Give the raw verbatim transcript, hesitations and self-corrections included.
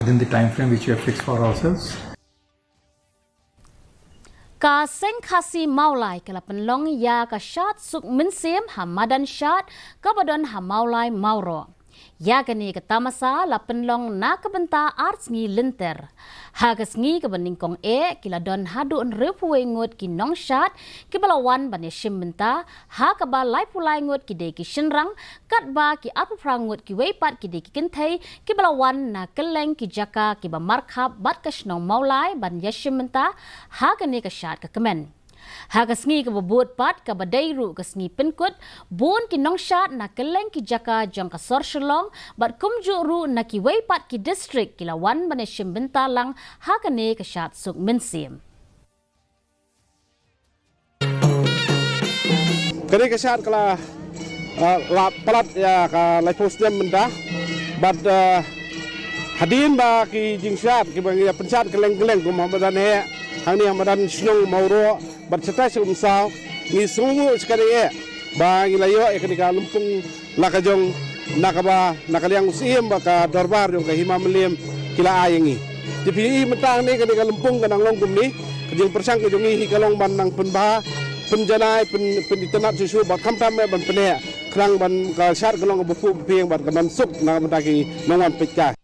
within the time frame which we have fixed for ourselves. Ka Seng Khasi Mawlai ka la pynlong ïa ka shad suk mynsiem ha madan shad kaba don ha Mawlai Mawroh. Ïa kane ka tamasa la pynlong na ka bynta ar sngi lynter. Ha ka sngi kaba nyngkong eh ki la don haduh hynriewphew wei ngut ki nongshad kiba la wan ban ïashim bynta, ha kaba laiphew lai ngut ki dei ki shynrang, katba ki arphew phra ngut kiwei pat ki dei ki kynthei kiba la wan na kylleng ki jaka kiba markhap bad ka shnong Mawlai ban ïashim bynta ha kane ka shad ka kmen. Ha ka sngi kaba bud pat kaba dei ruh ka sngi pynkut, bun ki nongshad na kylleng ki jaka jong ka sor Shillong bad kumjuh ruh na kiwei pat ki distrik ki la wan ban ïashim bynta lang ha kane ka shad suk mynsiem. Kane ka shad ka la, ah, la palat ïa ka laiphew snem mynta. Bad, ah, hadien ba ki jingshad kiba ngi ïa pynshad kylleng kylleng kum ha madan heh, hangne ha madan shnong Mawroh bad shatai sha Umsaw, ngi sngewnguh shikatdei eh ba ngi la ïoh ïa kane ka lympung la ka jong, na kaba na ka liang u Syiem bad ka dorbar jong ka Hima Mylliem ki la ai ïa ngi. Te phi ïohi mynta hangne kane ka lympung ka nang long kumne, ka jingpyrshang ka jong ngi hi ka long ban nang pynbha, pynjanai, pyn, pynitynnad shuh shuh bad khamtam eh ban pyneh, khnang ban ka shad ka long kaba phuh ba phieng bad ka ban suk na ka bynta ki nongwan peitkai.